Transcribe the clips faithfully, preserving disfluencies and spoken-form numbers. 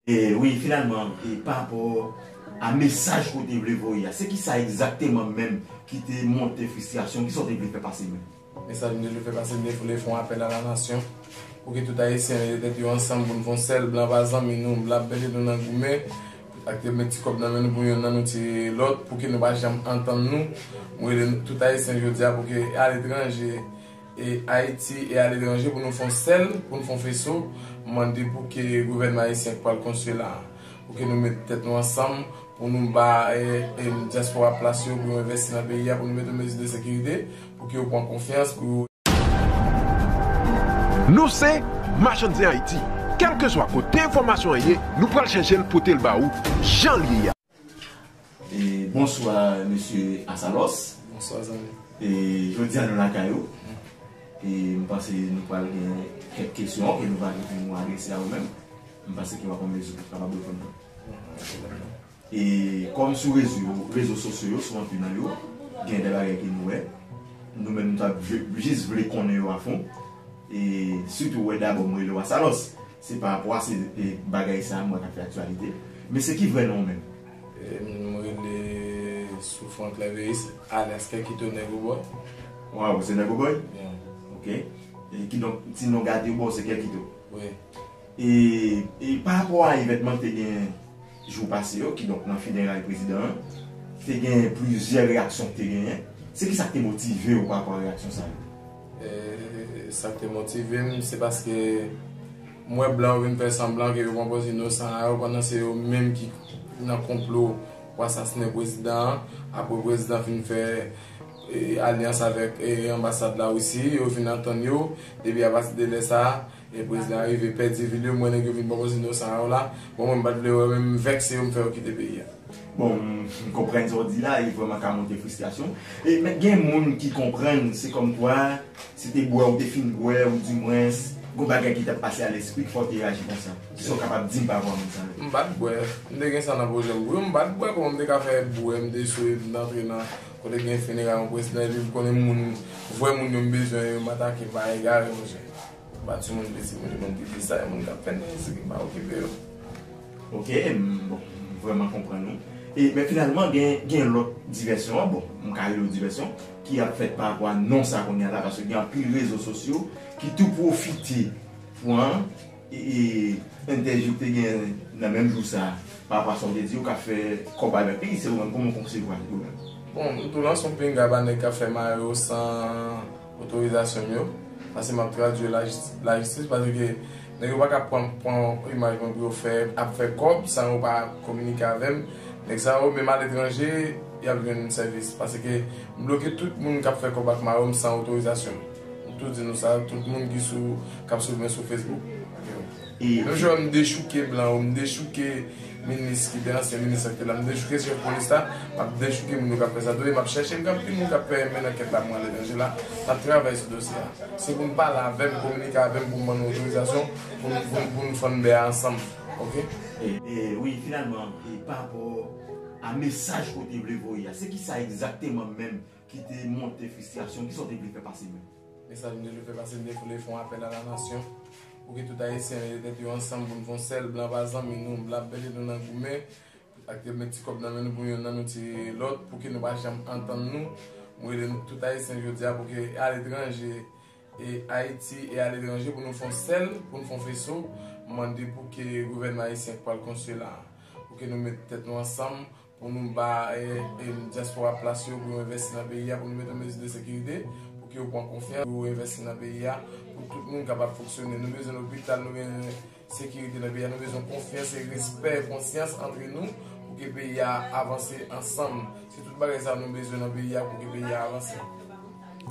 E wi, finalman, e pa rapò a mesaj ke w te vle voye a, se kisa egzakteman menm ki te monte fristrasyon, kisa w te vle fè pase menm? Mesaj m te vle fè pase, m te vle fè yon apèl a la nasyon pou ke tout Ayisyen mete tèt yo ansanm pou n fè yon sèl, blan pa zanmi nou, blan ap pèdi nou nan goumen, ak te met ti kòb nan men nou pou youn nan nou tire lòt, pou ke nou pa janm antann nou. Mwen rele tout Ayisyen jodi a pou ke aletranje, e Ayiti e aletranje pou nou fè yon sèl, pou nou fè yon feso, mande pou ke gouvènman ayisyen k pral konstwi la, pou ke nou met tèt nou ansanm, pou nou ba, e, e, dyaspora plas yo, pou yo envèsti nan peyi a, pou nou mete mezi de sekirite, pou ke yo pran konfyans, pou yo Nou se Machann Zen Ayiti. Kèlkeswa kote enfòmasyon an ye, nou pral chèche l pote l ba ou jan l ye a. E, bonswa, mesye Asalòs. Bonswa, zanmi. E, jodi a nou lakay ou. E, m panse nou pral gen kèk kesyon ke nou va gen pou nou adrese a ou menm. M panse ke w ap an mezi pou w kapab reponn nou. E kòm sou rezo, rezo sosyo yo, sou anpil nan yo, gen de bagay ke nou wè. Nou menm, nou t ap vle, jis vle konnen yo afon. E sitou, wè, dabò, m rele w Asalòs. Se pa rapò a se, e, bagay sa a m wè k ap fè aktyalite. Men se ki vrè non w menm? E, m rele Soufran Klèveris, alyas Kèkito Nèg Obòy. Waw, se Nèg Obòy? Yeah. Ok. E kidonk, ti non gade w ba w se Kèkito. Wi. E, e pa rapò a evènman k te gen jou pase yo, kidonk nan fineray prezidan an, te gen plizyè reyaksyon k te genyen. Se kisa k te motive w pa rapò a reyaksyon sa yo? E, sa k te motive m, se paske m wè blan yo vin fè sanblan ke yo pran pòz inosan a yo, pandan se yo menm ki nan konplo pou asasinen prezidan an. Apre prezidan fin fè, e, alyans avèk, e, anbasad Larisi, yo fin antann yo. Depi apati de lè sa a, e prezidan rive pèdi vil yo, m wè nèg yo vin pran pòz inosan yo la. Bon, mwen, m pa t vle wè, men m vèkse yo, m fè yo kite peyi a. Bon, m, m konprann sa w di la, e vrèman ka monte fristrasyon. E, men gen moun ki konprann, se kòmkwa, se te bwè ou te fin bwè, ou dimwens, gon bagay ki t ap pase a lespri k fè w te reyaji konsa. Kisa w kapab di m pa rapò a moun sa yo? M pa t bwè. M te gen sa nan pwojè m pou yo, m pa t bwè, kòman m te ka fè bwè, m te swe, m t antre nan kote gen fineray yon prezidan, epi m konnen moun, vrè moun yo m bezwen yo, m atake, m pa egare, monchè. M pa timoun piti, moun, moun ki di sa, e moun k ap fè nèg ki pa okipe yo. Ok, m, bon, m vrèman konprann ou. E, men finalman, gen, gen lòt divèsyon an, bon, m ka rele w divèsyon, ki ap fèt pa rapò a non sa kounye a la, paske gen anpil rezo sosyo ki tou pwofite pran, e, e, entèvyou k te gen nan menm jou sa a, pa rapò a sa w te di, yo ka fè kòb avèk li, se ou menm, kòman w konsevwa li ou menm? Bon, m tou lanse yon pinga ba nèg k ap fè mare yo san otorizasyon m yo, paske m ap tradui lajis-, lajistis, paske nèg yo pa ka pran, pran imaj mwen pou yo fè, ap fè kòb san yo pa kominike avè m. Nèg sa yo, menm aletranje, y ap jwenn sèvis, paske m bloke tout moun k ap fè kòb ak mare yo san otorizasyon m. M tou di nou sa, tout moun ki sou, k ap swiv mwen sou Facebook. E menm jan m dechouke blan yo, m dechouke minis ki te ansyen minis la ki te la, m dechouke chèf polis la, m ap dechouke moun yo k ap fè sa tou, e m ap chèche m gen anpil moun k ap fè mennen ankèt la pou mwen aletranje la, n ap travay sou dosye a. Se pou n pale avè m, kominike avè m pou m ban nou otorizasyon pou n, pou n, pou n fann bè a ansanm. Ok? E, e, wi, finalman, e pa rapò a mesaj ke w te vle voye a, se kisa egzakteman menm ki te monte fristrasyon, kisa w te vle fè pase menm? Mesaj m te vle fè pase, m te vle fè yon apèl a la nasyon, pou ke tout Ayisyen mete tèt yo ansanm pou n fè yon sèl, blan pa zanmi nou, blan ap pèdi nou nan goumen, ak te met ti kòb nan men nou pou youn nan nou tire lòt, pou ke nou pa janm antann nou. Mwen rele nou tout Ayisyen jodi a pou ke aletranje, e Ayiti e aletranje pou nou fè yon sèl, pou nou fè yon feso, mande pou ke gouvènman ayisyen k pral konstwi la, pou ke nou met tèt nou ansanm, pou nou ba, e, e, dyaspora plas yo pou yo envèsti nan peyi a, pou nou mete mezi de sekirite, pou ke yo pran konfyans, pou yo envèsti nan peyi a, pou tout moun kapab fonksyone. Nou bezwen lopital, nou bezwen sekirite nan peyi a, nou bezwen konfyans e respè, konsyans antre nou, pou ke peyi a avanse ansanm. Se tout bagay sa nou bezwen nan peyi a pou ke peyi a avanse.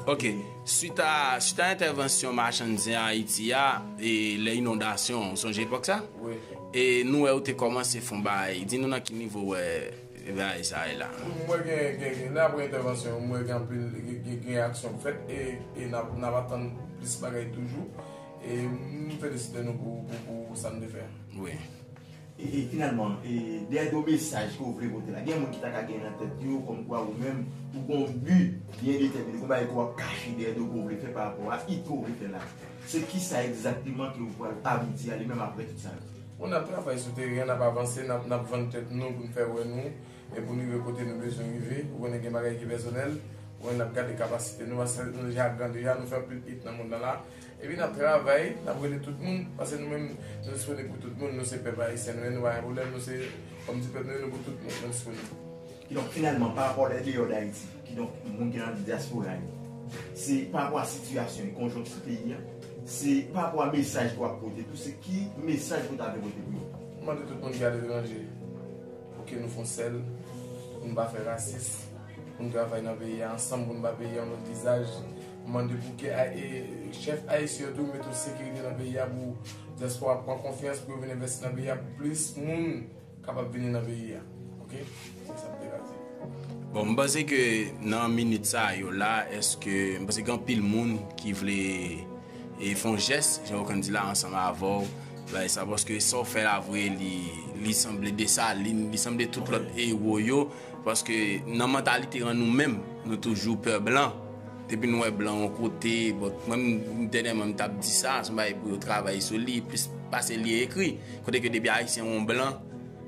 Ok. Swit a, swit a entèvansyon machann zen Ayiti a, e lè inondasyon, ou sonje epòk sa? Wi. E nou wè ou te kòmanse fè yon bagay. Di nou nan ki nivo w wè bagay sa ye la? M wè gen, gen, gen, lè apre entèvansyon, m wè gen anpil, gen, gen, gen aksyon k fèt e, e n ap, n ap atann plis bagay toujou. E m felisite nou pou, pou, pou sa n te fè. Wi. E, e finalman, e, dèyè de mesaj ke w vle pote la, gen moun ki ta ka gen nan tèt yo kòmkwa ou menm, ou gon bi byen detèmine, gon bagay ke w ap kache dèyè de ke w vle fè pa rapò a it ke w vle fè la. Se kisa egzakteman ke w pral abouti a li menm apre tout sa yo? Bon, n ap travay sou teren an, n ap avanse, n ap, n ap vann tèt nou pou n fè wè nou, e pou n rive kote nou bezwen rive. Ou konnen gen bagay ki pèsonèl, ou konnen n ap gade kapasite nou, paske nou deja gran deja, nou fè anpil hit nan mond lan la. Epi n ap travay, n ap rele tout moun, paske nou menm, nou disponib pou tout moun, nou se pèp ayisyen, nou, nou pa gen pwoblèm, nou se, kòm di pèp nou, nou pou tout moun, nou disponib. Kidonk, finalman, pa rapò lè deyò Dayiti, kidonk, moun ki nan dyaspora yo, se pa rapò a sitiyasyon e konjonkti peyi a, se pa rapò a mesaj ke w ap pote tou, se ki mesaj ke w ta vle pote pou yo? M mande tout moun ki aletranje pou ke nou fè yon sèl, pou nou pa fè rasis, pou nou travay nan peyi a ansanm, pou nou ba peyi a yon lòt vizaj. M mande pou ke a- e, chèf ayisyen yo tou mete yon sekirite nan peyi a pou dyaspora pran konfyans, pou yo vin envesti nan peyi a, pou plis moun kapab vini nan peyi a. Oke? Se sa m te ka di. Bon, m panse ke nan minit sa yo la, èske, m panse gen anpil moun ki vle e fè yon jès, jan w konn di la, ansanm avè w, bay sa, paske sa w fè la vre, li, li sanble Desalin, li sanble tout lòt ewo yo, paske nan mantalite an nou menm, nou toujou pè blan. Depi nou wè blan yon kote, bon, mwen, m, dènyèman, m t ap di sa, se yon bagay pou yo travay sou li, plis pase li ekri. Kote ke depi Ayisyen yon blan,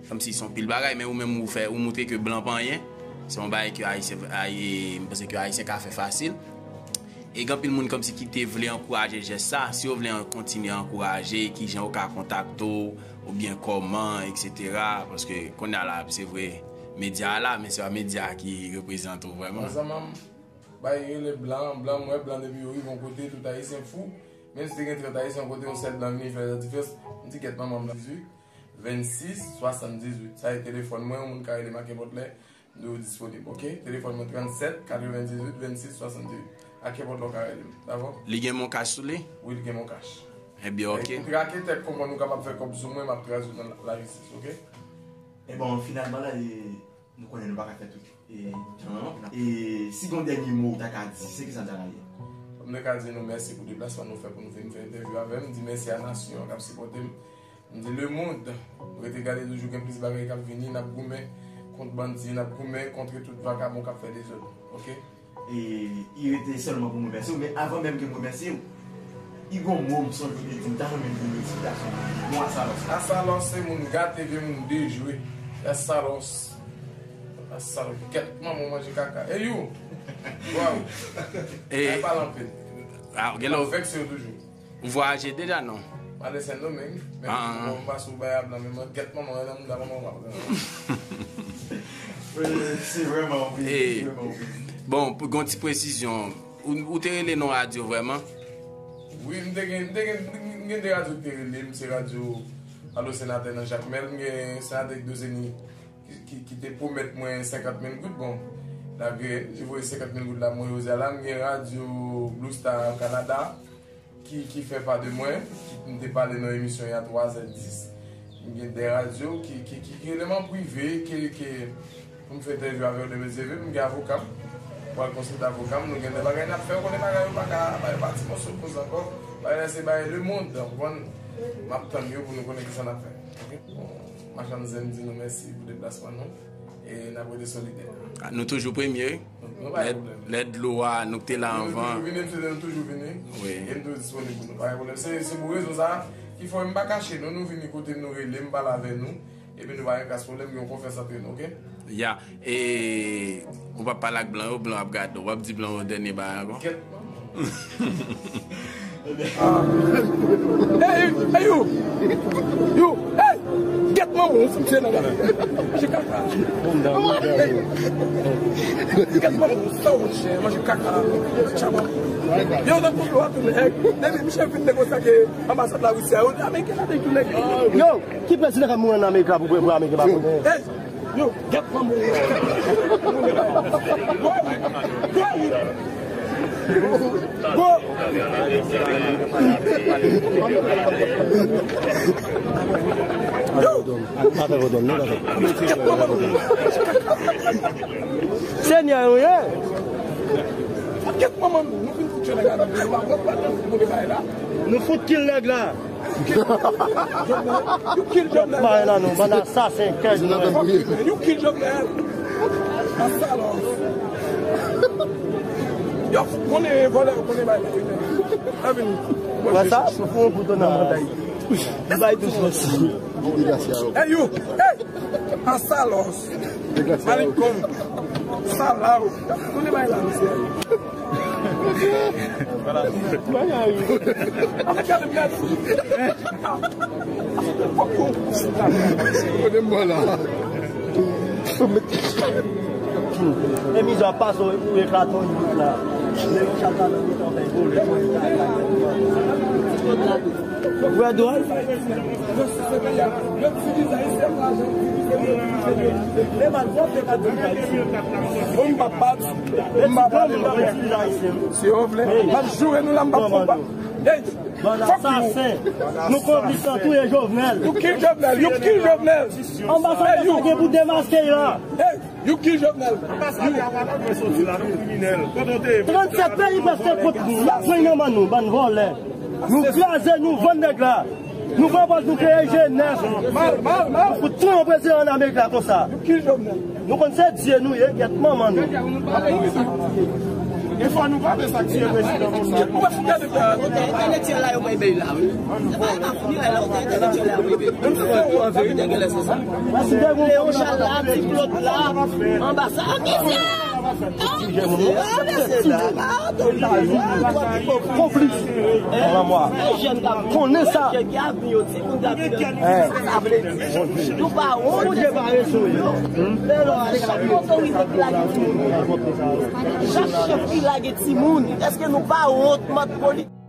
kòmsi se yon pil bagay, men ou menm ou fè, ou montre ke blan pa anyen. Se yon bagay ke Ayisyen, Ay-, m panse ke Ayisyen ka fè fasil. E gen anpil moun kòmsi ki te vle ankouraje jès sa. Si yo vle an-, kontinye ankouraje, kijan yo ka kontakte w, oubyen kòman, etsetera. Paske kounye a la, se vre, medya a la, men se pa medya ki reprezante w vrèman. Zanmi m, bay rele blan, blan, m wè blan depi yo rive yon kote, tout Ayisyen fou. Menm si te gen trant Ayisyen yon kote, yon sèl blan vini fè latifyans, m di kèt manman m nan. Dizuit, vennsis, swasanndizuit. Sa e telefòn mwen, yon moun ka rele m a kenpòt lè, m toujou disponib, oke? Telefòn mwen trannsèt, katrevendizuit, vennsis, swasanndizuit. A kenpòt lè w ka rele m, dakò? Li gen MonCash sou li? Wi, li gen MonCash. Ebyen, oke. Pou trake tèt, konprann ou kapab fè kòb sou mwen, m ap tradui nan lajistis, oke? E bon, finalman la, e, nou konnen nou pa ka fè tout, e, tan an. E si gen yon dènye mo ou ta ka di, se kisa l ta ka ye? M te ka di nou mèsi pou deplasman nou fè pou nou vin fè entèvyou avè m. M di mèsi a nasyon an k ap sipòte m. M di lemonn, rete gade toujou, gen plis bagay k ap vini, n ap goumen kont bandi, n ap goumen kont tout vakabon k ap fè dezòd, oke? E, i rete sèlman pou m remèsye w, men avan menm ke m remèsye w, i gon mo m sonje w te di m ta renmen pou m eksplikasyon pou Asalòs. Asalòs se moun gate, vye moun dejwe. Asalòs. Asalòs, kèt manman w manje kaka. Ey, ou! Waw! E, ay pale anpil. A, gen lè w vèkse yo toujou. Ou vwayaje deja, non? M ale Sendomeng, men bon, m pase ou bay a blan, men mwen gèt manman, nan mouda manman w ap pran. Se vrèman wi, se vrèman wi. Bon, pou gon ti presizyon, ou, ou te rele nan radyo vrèman? Wi, m te gen, m te gen, m gen de radyo ki te rele m, se radyo Alo Senatè nan Jakmèl, m gen senatè Ekdozeni ki, ki, ki te pwomèt mwen senkant mil goud, bon, la gen, li voye senkant mil goud la, mwen jodi a la, m gen radyo Blue Star Kanada, ki, ki fè pa de mwen, ki m te pale nan emisyon y a twa zè dis. M gen de radyo ki, ki, ki, ki rele m an prive, ke, ke pou m fè entèvyou avè yo demen se vre, m gen avoka m. Pral konsilte avoka m, nou gen de bagay n ap fè, ou konnen bagay yo pa ka, bagay yo pa ti mòso koze ankò. Bagay la se bagay lemonn, ou konprann? M ap tann yo pou nou konnen kisa n ap fè. Oke? Bon, machann zen di nou mèsi pou deplasman nou. E n ap rete solidè. A, nou toujou premye. Nou pa gen pwoblèm. Lè, lè dlo a, nou te la anvan. Nou toujou vini, m swete nou toujou vini. Wi. E m toujou disponib pou nou. Pa gen pwoblèm. Se, se pou rezon sa a ki fè m pa kache nou. Nou vini kote m, nou rele m, pale avè nou. Epi nou pa gen kras pwoblèm, gen yon konfyans antre nou, oke? Ya. E ou p ap pale ak blan yo, blan yo ap gade w. W ap di blan yo dènye bagay ankò. Kèt manman. Ey, ey, yo! Yo! Ey! Gèt manman w, fout se nan gade. Manje kaka. Manman, ey! Gèt manman w, sa w chè, manje kaka. Tchaman. Yo, nan kout lwa tounen. Ey, depi misye fin negosye ak anbasad Larisi a, yo, Ameriken la, tounen. Yo! Ki prezidan k ap mouri an Amerik la pou, pou Ameriken pa konnen? Ey! Yo, gèt manman w. Go, go, go. Go. Yo. Gèt manman w. Senyè, wi. Gèt manman w. Nou fin fout yo nan gade. Nou fout kill nèg la. You kill Jovenel. Bay la non, bann asasen kèk. You kill Jovenel. Asalòs. Yo, konnen vòlè, konnen bay la. Avini. Wè sa, nou fè yon kout nan mantay. Bay tou sòsi. Hey, you! Hey! Asalos! Malikong! Salaw! Konnen bay la, mesye. Konnen mwen la. E mizè ap pase ou eklate yon bout la. Lè yon chak la nan mitan fè vole. Wè dwòl. Bon, m pa pati. M pa pale. Si yo vle, m ap joure nou la, m pa pran pa. Hey, bann asasen. Nou konplis nan touye Jovenel. You kill Jovenel. You kill Jovenel. Anbasadè sa gen pou demaske la. Hey, you kill Jovenel. Anbasadè a pa ta dwe soti la, nou kriminèl. Kote w te ye? Trannsèt peyi prèske kont nou. Y ap pran nan men nou, bann vòlè. Nou kraze, nou vann nèg la. Nou pran pòz nou kreye Jenèf. Mal, mal, mal. Nou fout touye yon prezidan an Amerik la konsa. You kill Jovenel. Nou konn se Dye nou ye, gyèt manman nou. E fò nou pale sa k tiye prezidan konsa. Ou wè fouke de pè. Entèlektyèl la yo bay bèy la, wi. Se pa, e pa fini la, la, entèlektyèl la yo bay bèy. Menm si se ou an verite. Leon Charles la, Ti Claude la, anbasa-, a, mizè! Konplis. Konnen sa. Nou pa wont. Chak otorite ki lage timoun. Chak chèf ki lage timoun. Èske nou pa wont, mòd politik?